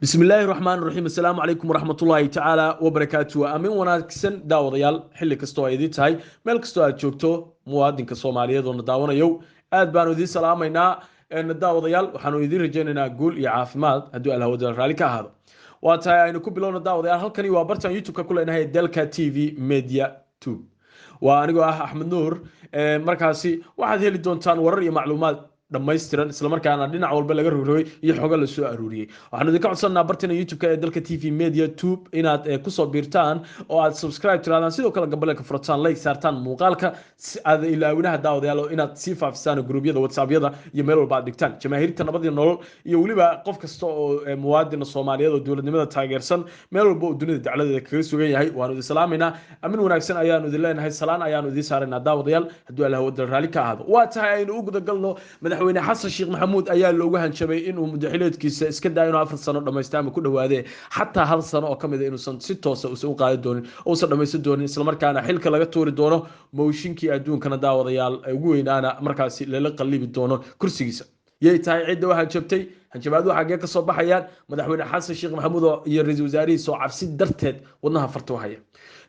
Bismillaahi raxmaan raxiim. Assalaamu calaykum waraxmatullaahi tacaala wabarakaatu. Aamin wanaagsan daawadayaal, xilli kastoo ay idiin tahay, meel kastoo aad joogto, muwaadinka Soomaaliyeed oo na daawanayo, aad baanu idiin salaamaynaa. Daawadayaal, waxaanu idiin rajaynaynaa guul iyo caafimaad hadduu Alhawada raalli ka ahaado. Waa tahay, aynu ku bilowna. Daawadayaal, halkani waa bartaan YouTube-ka ku leenahay Delka TV Media Tube. Waa anigoo ah Axmed Nuur. Markaasi waxaad heli doontaan warar iyo macluumaad dhammaystiran, islamarkaana dhinac walba laga rogrogay iyo xogo la soo aruuriyey. Waxaanu idinka codsanaa bartina YouTube-ka ee Dalka TV Media Tube inaad kusoo biirtaan oo aad subscribe tiraadaan, sidoo kale gambaleelka furataan, like saartaan muuqaalka, si aad ilaawinaha daawadayaal oo inaad sii faafisaan gruubyada WhatsAppyada iyo meel walba aad dhigtaan jamaahiirta nabadii nolol iyo weliba qof kasta oo muwaadina Soomaaliyeed oo dowladnimada taageersan, meel walba oo dunida dacladeeda kaga sugan yahay. Waanu idin salaamaynaa, amin wanaagsan ayaanu idin leenahay, salaan ayaanu idiin saaraynaa daawadayaal, hadduu Allah wadal raalli ka ahaado. Waa tahay, aynu u gudagalno. Madaxweyne Xasan Sheekh Maxamuud ayaa loogu hanjabay inuu muddaxileedkiisa iska daa inuu 4 sano dhamaysta ama ku dhowaadee, xataa hal sano oo kamid a inuusan si toosa uusan u qaadi doonin, uusan dhamaysan doonin, islamarkaana xilka laga tuuri doono, mooshinkii adduunkana daawadayaal ugu weynaana markaasi lala qallibi doono kursigiisa. Yay tahay cidda u hanjabtay? Hanjabaaduhu xaggee ka soo baxayaan? Madaxweyne Xasan Sheekh Maxamuud iyo ra-iisul wasaarihiisa oo cabsi darteed wadnaha farta u haya,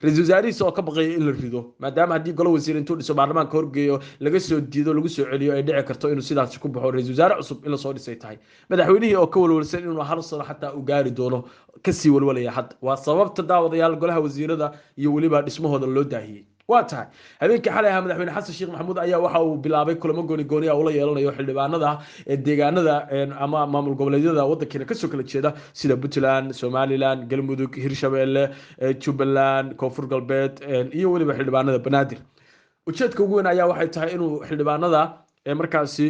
ra-iisul wasaarihiisa oo ka baqaya in la rido, maadaama haddii golo wasiir intuu dhiso baarlamaanka horgeeyo laga soo diido, lagu soo celiyo, ay dhici karto inuu sidaasi ku baxo, ra-iisul wasaare cusub in lasoo dhisay tahay. Madaxweynihii oo ka walwalsan inuu hal sano xataa u gaari doono kasii walwalaya hadda. Waa sababta daawadayaal golaha wasiirada iyo weliba dhismahooda loo daahiyey. Waa tahay, habeenkii xalay ahaa madaxweyne Xasan Sheekh Maxamuud ayaa waxa uu bilaabay kulamo gooni gooni ah ula yeelanayo xildhibaanada deegaanada ama maamul goboleedyada wadankeena kasoo kala jeeda, sida Puntland, Somaliland, Galmudug, Hirshabeelle, Jubbaland, Koonfur Galbeed iyo weliba xildhibaanada Banaadir. Ujeedka ugu weyn ayaa waxay tahay inuu xildhibaanada markaasi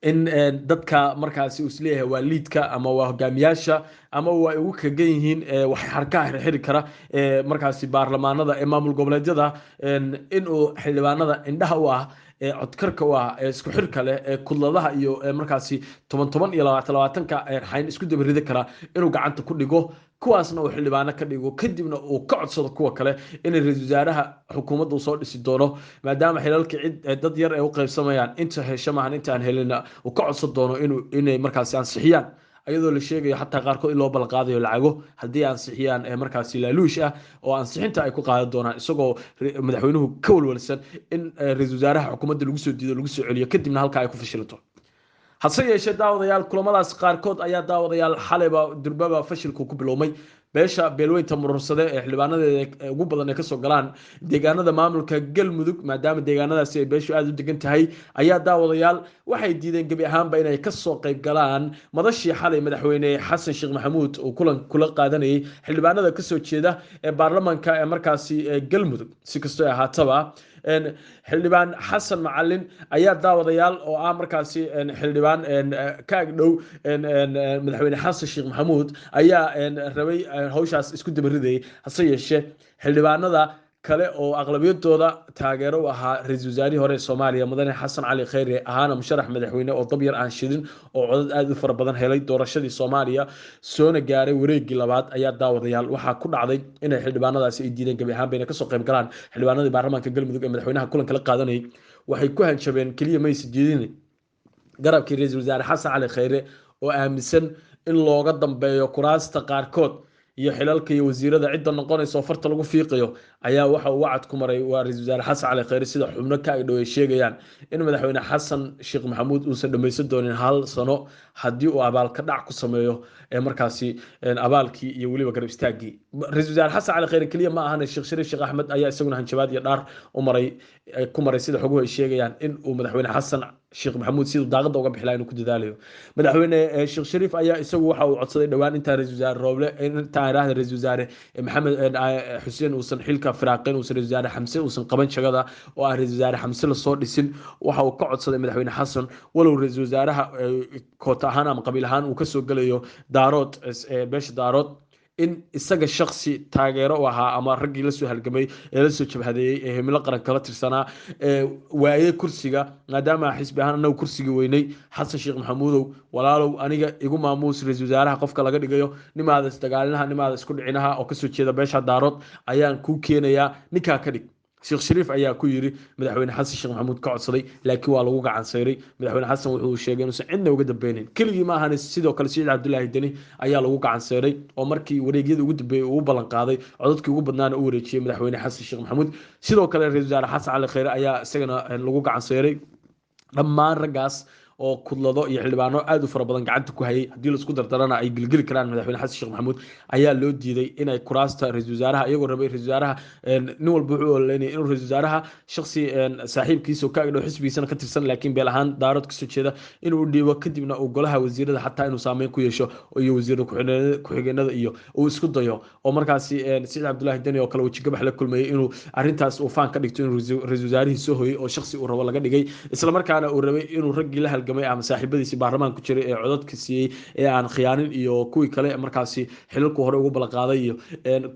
in dadka markaasi uu isleeyahay waa liidka ama waa hogaamiyaasha ama waa ugu kagan yihiin wax xarkaha xirxiri kara markaasi baarlamaanada ee maamul goboleedyada, inuu xildhibaanada indhaha u ah, ee codkarka u ah, ee isku xirka leh, ee kudladaha iyo markaasi 10 10 iyo 20 20-ka xayn isku daba ridi kara inuu gacanta ku dhigo, kuwaasna uu xildhibaano ka dhigo, kadibna uu ka codsado kuwa kale inay ra-iisul wasaaraha xukuumadda uu soo dhisi doono, maadaama xilalka cid dad yar ay u qaybsamayaan, inta hesho maahan inta aan helina, uu ka codsan doono inuu inay markaasi ansixiyaan, iyadoo la sheegayo xataa qaarkood in loo ballanqaadayo lacago haddii ansixiyaan ee markaasi laaluush ah oo ansixinta ay ku qaadan doonaan, isagoo madaxweynuhu ka walwalsan in ra-iisul wasaaraha xukuumadda lagu soo diido, lagu soo celiyo, kadibna halka ay ku fashilanto. Hase yeeshee daawadayaal, kulamadaas qaarkood ayaa daawadayaal xalayba durbaba fashilku ku bilowmay. Beesha beelweynta Murursade ee xildhibaanadeeda ugu badan ay kasoo galaan deegaanada maamulka Galmudug, maadaama deegaanadaasi ay beeshu aada u degan tahay, ayaa daawadayaal waxay diideen gebi ahaanba inay kasoo qayb galaan madashii xalay madaxweyne Xasan Sheekh Maxamuud uu kulan kula qaadanayay xildhibaanada kasoo jeeda ee baarlamaanka ee markaasi Galmudug. Si kastoo ay ahaataba, xildhibaan Xasan Macalin ayaa daawadayaal oo ah markaasi xildhibaan ka agdhow madaxweyne Xasan Sheekh Maxamuud ayaa rabay hawshaas isku dabaridayay. Hase yeeshee xildhibaanada kale oo aqlabiyadooda taageero u ahaa ra-iisul wasaarihii hore ee Soomaaliya mudane Xasan Cali Kheyre, ahaana musharax madaxweyne oo dab yar aan shidin oo codad aada u fara badan helay doorashadii Soomaaliya, soona gaaray wareegii labaad, ayaa daawadayaal waxaa ku dhacday inay xildhibaanadaasi ay diideen gebi ahaan bayna kasoo qayb galaan. Xildhibaanadii baarlamaanka Galmudug ee madaxweynaha kulanka la qaadanayay waxay ku hanjabeen, keliya maysa diidin, garabkii ra-iisul wasaare Xasan Cali Kheyre oo aaminsan in looga dambeeyo kuraasta qaarkood iyo xilalka iyo wasiirada cidda noqonaysa oo farta lagu fiiqayo, ayaa waxa uu wacad ku maray waa ra-iisul wasaare Xasan Cali Kheyre, sida xubno ka agdhow ay sheegayaan, in madaxweyne Xasan Sheekh Maxamuud uusan dhammaysan doonin hal sano haddii uu abaalka dhac ku sameeyo ee markaasi abaalkii iyo weliba garab istaaggii ra-iisul wasaare Xasan Cali Kheyre. Keliya ma ahana, Sheekh Shariif Sheekh Axmed ayaa isaguna hanjabaad iyo dhaar u maray ku maray, sida xoguhu ay sheegayaan, in uu madaxweyne Xasan Sheekh Maxamuud siduu daaqada uga bixi lahaa inuu ku dadaalayo. Madaxweyne Sheekh Shariif ayaa isagu waxa uu codsaday dhowaan intaan ra-iisul wasaare Rooble, intaan idhaahda ra-iisul wasaare Maxamed Xuseen uusan xilka firaaqin, uusan ra-iisul wasaare Xamse uusan qaban jagada oo aan ra-iisul wasaare Xamse lasoo dhisin, waxa uu ka codsaday madaxweyne Xasan, walow ra-iisul wasaaraha koota ahaan ama qabiil ahaan uu kasoo gelayo Daarood, beesha Daarood, in isaga shaksi taageero u ahaa ama raggii lasoo halgamay ee lasoo jabhadeeyey ee Himilo Qaran kala tirsanaa ee waayey kursiga, maadaama xisbi ahaan anagu kursigii weynay, Xasan Sheekh Maxamuudow walaalow aniga igu maamuus ra-iisul wasaaraha qofka laga dhigayo, nimaada isdagaalinaha, nimaada isku dhicinaha oo kasoo jeeda beesha Daarood ayaan kuu keenayaa, ninkaa ka dhig. Sheekh Shariif ayaa ku yiri Madaxweyne Xasan Sheekh Maxamuud ka codsaday, laakiin waa lagu gacan sayray. Madaxweyne Xasan wuxuu sheegay inuusan cidna uga dambeynin, keligii ma ahan. Sidoo kale Siciid Cabdullaahi Deni ayaa lagu gacan sayray oo markii wareegyada ugu dambeeyey uu u ballan qaaday, codadkii ugu badnaana u wareejiyey Madaxweyne Xasan Sheekh Maxamuud. Sidoo kale Ra-iisul Wasaare Xasan Cali Kheyre ayaa isagana lagu gacan sayray. Dhammaan raggaas oo kudlado iyo xildhibaano aad u fara badan gacanta ku hayay, haddii laisku dardarana ay gilgili karaan Madaxweyne Xasan Sheekh Maxamuud, ayaa loo diiday inay kuraasta ra-iisul wasaaraha, iyagoo rabay ra-iisul wasaaraha. Nin walba wuxuu ololeynayay inuu ra-iisul wasaaraha shaksi saaxiibkiisa oo ka agdhow, xisbigiisana ka tirsan, laakiin beel ahaan Daarood kasoo jeeda inuu u dhiibo, kadibna uu golaha wasiirada xataa inuu saameyn ku yeesho iyo wasiirada ku-xigeenada iyo uu isku dayo, oo markaasi Siciid Cabdullaahi Deni oo kale wejigabax la kulmayay inuu arrintaas uu faan ka dhigto inuu ra-iisul wasaarihii soo hoyey oo shaksi uu rabo laga dhigay, isla markaana uu rabay inuu raggii la halgamay ama saaxiibadiisii baarlamaanka ku jiray ee codadka siiyey ee aan khiyaanin iyo kuwii kale markaasi xilalku hore ugu ballan qaaday iyo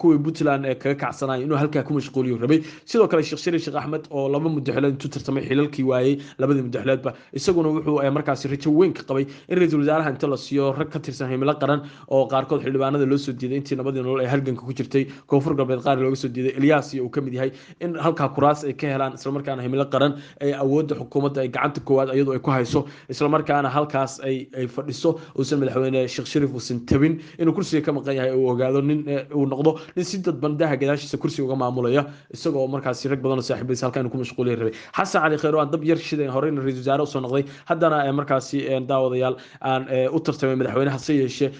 kuwii Puntland ee kaga kacsanayay inuu halkaa ku mashquuliyo rabay. Sidoo kale Sheekh Shariif Sheekh Axmed oo laba muddo xileed intuu tartamay xilalkii waayey labadii muddo xileedba, isaguna wuxuu markaasi rajo weyn ka qabay in ra-iisul wasaaraha inta la siiyo rag ka tirsan Himilo Qaran, oo qaarkood xildhibaanada loo soo diiday intii Nabadii Nolol ee halganka ku jirtay, Koonfur Galbeed qaar looga soo diiday, Elyaas iyo uu ka mid yahay, in halkaa kuraas ay ka helaan, islamarkaana Himilo Qaran ay awoodda xukuumadda ay gacanta koowaad iyadoo ay ku hayso, islamarkaana halkaas ay fadhiso, uusan Madaxweyne Sheekh Shariif uusan tabin inuu kursiga ka maqan yahay, uu ogaado nin uu noqdo nin si dadban daha gadaashiisa kursiga uga maamulaya, isagoo markaasi rag badan oo saaxiibadiisa halkaa inuu ku mashquuliya rabay. Xasan Cali Kheyr oo aan dab yar shidayn, horeyna ra-iisul wasaare usoo noqday, haddana markaasi daawadayaal aan u tartamay madaxweyne, hase yeeshee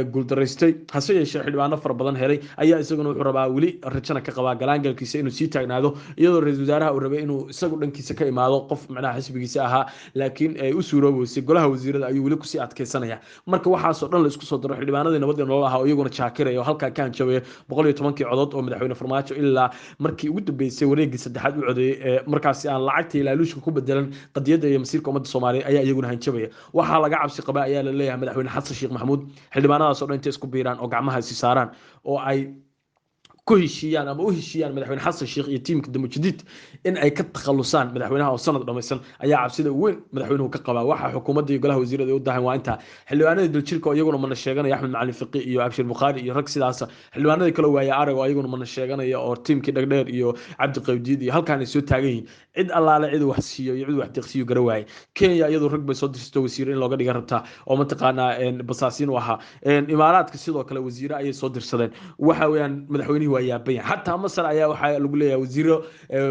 guuldaraystay, hase yeeshee xildhibaano fara badan helay, ayaa isaguna wuxuu rabaa, weli rajana ka qabaa galaangalkiisa inuu sii taagnaado, iyadoo ra-iisul wasaaraha uu rabay inuu isagu dhankiisa ka imaado qof macnaha xisbigiisa ahaa, laakiin ay u suuroobeysay. Golaha wasiirada ayuu weli kusii adkeysanaya. Marka waxaasoo dhan la isku soo daro, xildhibaanadii Nabadii Nolol ahaa oo iyaguna jaakiraya oo halkaa ka hanjabaya 110-kii codood oo Madaxweyne Farmaajo ilaa markii ugu dambeysay wareegii saddexaad u codeeyey ee markaasi aan lacagta ilaaluushka ku bedelan qadiyadda iyo masiirka ummadda Soomaaliyeed ayaa iyaguna hanjabaya. Waxaa laga cabsi qabaa ayaa la leeyahay Madaxweyne Xasan Sheekh Maxamuud xildhibaanadaas oo dhan intay isku biiraan oo gacmaha isi saaraan oo ay ku heshiiyaan ama u heshiiyaan Madaxweyne Xasan Sheekh iyo tiimka Damujadiid in ay ka takhalusaan madaxweynaha oo sanad dhammaysan ayaa cabsida weyn madaxweynuhu ka qabaa. Waxa xukuumadda iyo golaha wasiirada ay u dahan waa intaa xildhibaanada Daljirka oo iyaguna mana sheeganaya, Axmed Macalin Fiqi iyo Abshir Bukhaari iyo rag sidaasa, xildhibaanadii kale waaya arag oo iyaguna mana sheeganaya oo tiimkii Dhagdheer iyo Cabdi Qawdiid iyo halkaan ay soo taagan yihiin, cid allaale cid wax siiyo iyo cid wax deeqsiiyo gara waaye. Kenya iyadu rag bay soo dirsato wasiiro in looga dhiga rabtaa oo mataqaanaa basaasiin u ahaa. Imaaraadka sidoo kale wasiiro ayay soo dirsadeen. Waxa weeyaan madaxweynihii waa yaaban yahay. Xataa Masar ayaa waxaa lagu leeyahay wasiiro,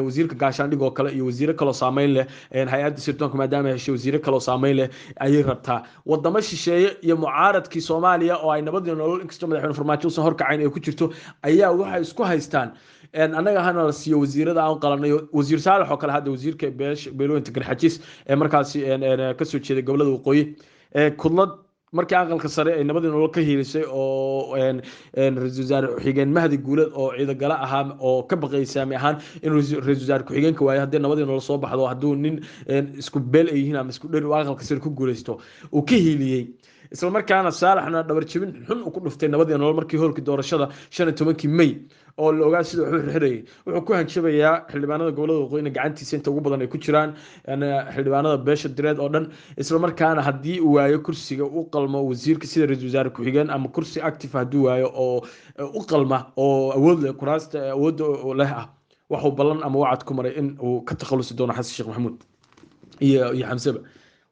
wasiirka gaashaandhig oo kale iyo wasiiro kaloo saameyn leh, hay-adda sirdoonka maadaama ay heshay wasiiro kaloo saameyn leh ayay rabtaa. Wadamo shisheeye iyo mucaaradkii Soomaaliya oo ay Nabadii Nolol, inkastoo Madaxweyne Farmaajo uusan horkacayn, ay ku jirto ayaa waxay isku haystaan annaga hana la siiyo wasiirada aan qalanayo. Wasiir Saalax oo kale hadda, wasiirka beelooyinka Garxajiis ee markaasi kasoo jeeday gobolada waqooyi, kudlad markii Aqalka Sare ay Nabadii Nolol ka hiilisay oo ra-iisul wasaare ku-xigeen Mahdi Guuleed oo ciidagale ahaa oo ka baqayay saami ahaan inuu ra-iisul wasaare ku-xigeenka waayo haddii Nabadii Nolol soo baxdo, hadduu nin isku beel ay yihiin ama isku dheri uu Aqalka Sare ku guuleysto, uu ka hiiliyey, isla markaana Saalaxna dhabar jebin xun uu ku dhuftay Nabadii Nolol markii hoolkii doorashada 15-kii May oo la ogaa sida wuxuu xirxirayay, wuxuu ku hanjabayaa xildhibaanada gobolada waqooyina gacantiisa inta ugu badan ay ku jiraan xildhibaanada beesha Direed oo dhan, isla markaana haddii uu waayo kursiga u qalmo wasiirka sida ra-iisul wasaare ku-xigeen ama kursi active hadduu waayo oo u qalma oo awood leh, kuraasta awoodda leh ah, waxuu ballan ama wacad ku maray in uu ka takhalusi doono Xasan Sheekh Maxamuud iyo Xamseba.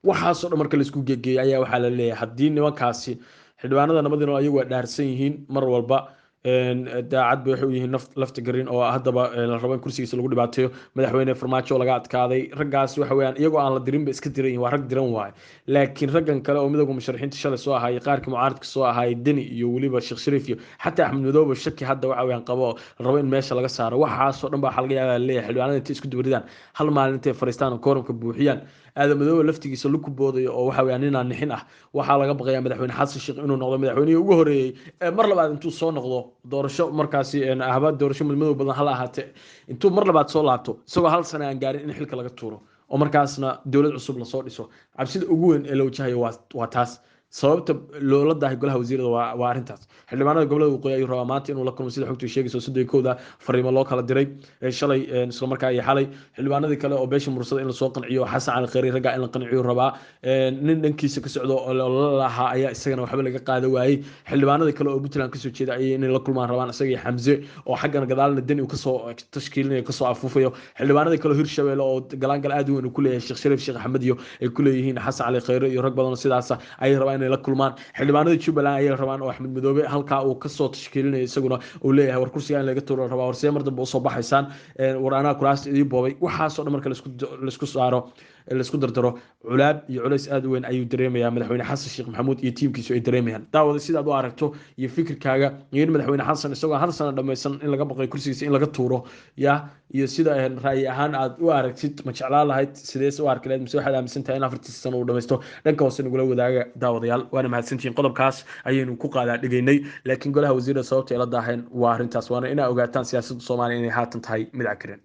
Waxaasoo dhan marka laisku geegeeyay ayaa waxaa la leeyahay haddii nimankaasi xildhibaanada Nabadii Nolol ayagu waa dhaarsan yihiin, mar walba daacad bay waxay u yihiin lafta garin oo haddaba la rabo in kursigiisa lagu dhibaateeyo Madaxweyne Farmaajo laga adkaaday. Raggaas waxa weeyaan iyagoo aan la dirin ba iska diran yihin, waa rag diran waaye. Laakiin raggan kale oo midowga musharaxiinta shalay soo ahaayey, qaarkii mucaaradka soo ahaayey, Deni iyo weliba Sheekh Shariif iyo xataa Axmed Madoobe shaki hadda waxa weeyaan qabo oo la rabo in meesha laga saaro, waxaasoo dhan baa waxaa laga yaabaa leeyahay xildhibaanada intay isku dubaridaan hal maalin intay fariistaan oo kooramka buuxiyaan, Aadam Madoobe laftigiisa lagu boodayo oo waxa weeyaan ninaan nixin ah. Waxaa laga baqayaa Madaxweyne Xasan Sheekh inuu noqdo madaxweynihii ugu horeeyey ee mar labaad intuu soo noqdo doorasho markaasi ahba doorasho madmadow badan hala ahaatee, intuu mar labaad soo laabto isagoo hal sana aan gaarin in xilka laga tuuro oo markaasna dowlad cusub lasoo dhiso. Cabsida ugu weyn ee la wajahayo waa taas. Sababta loola daahay golaha wasiirada waa arrintaas. Xildhibaanada gobolada waqooyi ayuu rabaa maanta inuu la kulmo, sida xogtu sheegayso. 31-da fariimo loo kala diray shalay, isla markaa iyo xalay. Xildhibaanadii kale oo beesha Mursada in lasoo qanciyo, Xasan Cali Kheyri raggaa in la qanciyo rabaa. Nin dhankiisa ka socdo oo la lahaa ayaa isagana waxba laga qaada waayey. Xildhibaanada kale oo Puntland kasoo jeeda ayay inay la kulmaan rabaan, isaga iyo Xamse oo xaggana gadaalna Deni uu kasoo tashkiilinayo, kasoo afuufayo. Xildhibaanada kale oo Hirshabelle oo galaangal aad u weyn uu ku leeyahay Sheekh Shariif Sheekh Axmed iyo ay ku leeyihiin Xasan Cali Kheyre iyo rag badan oo sidaasa ayay rabaan inay la kulmaan. Xildhibaanada Jubbaland ayay rabaan oo Axmed Madoobe halkaa uu kasoo tashkiilinayo, isaguna uu leeyahay war kursiga in laga tuuro rabaa, war see mar dambe usoo baxaysaan, war anaa kuraasta idii boobay. Waxaasoo dhan marka laisku saaro, laisku dardaro, culaab iyo culays aad u weyn ayuu dareemayaa madaxweyne Xasan Sheekh Maxamuud iyo tiimkiisu ay dareemayaan. Daawada, sidaad u aragto iyo fikirkaaga iyo in madaxweyne Xasan isagoo hal sano dhammaysan in laga baqay kursigiisa in laga tuuro ya, iyo sida ra'yi ahaan aad u aragtid, ma jeclaan lahayd? Sidees u arki lahayd? Mise waxaad aaminsan tahay in 4-tii sano uu dhamaysto? Dhanka hoose nagula wadaaga, daawadayaal, waana mahadsantihiin. Qodobkaas ayaynu ku qaadaa dhigaynay, laakiin golaha wasiirada sababta ay la daaheen waa arrintaas, waana inaa ogaataan siyaasadda Soomaaliya inay haatan tahay mid cakiran.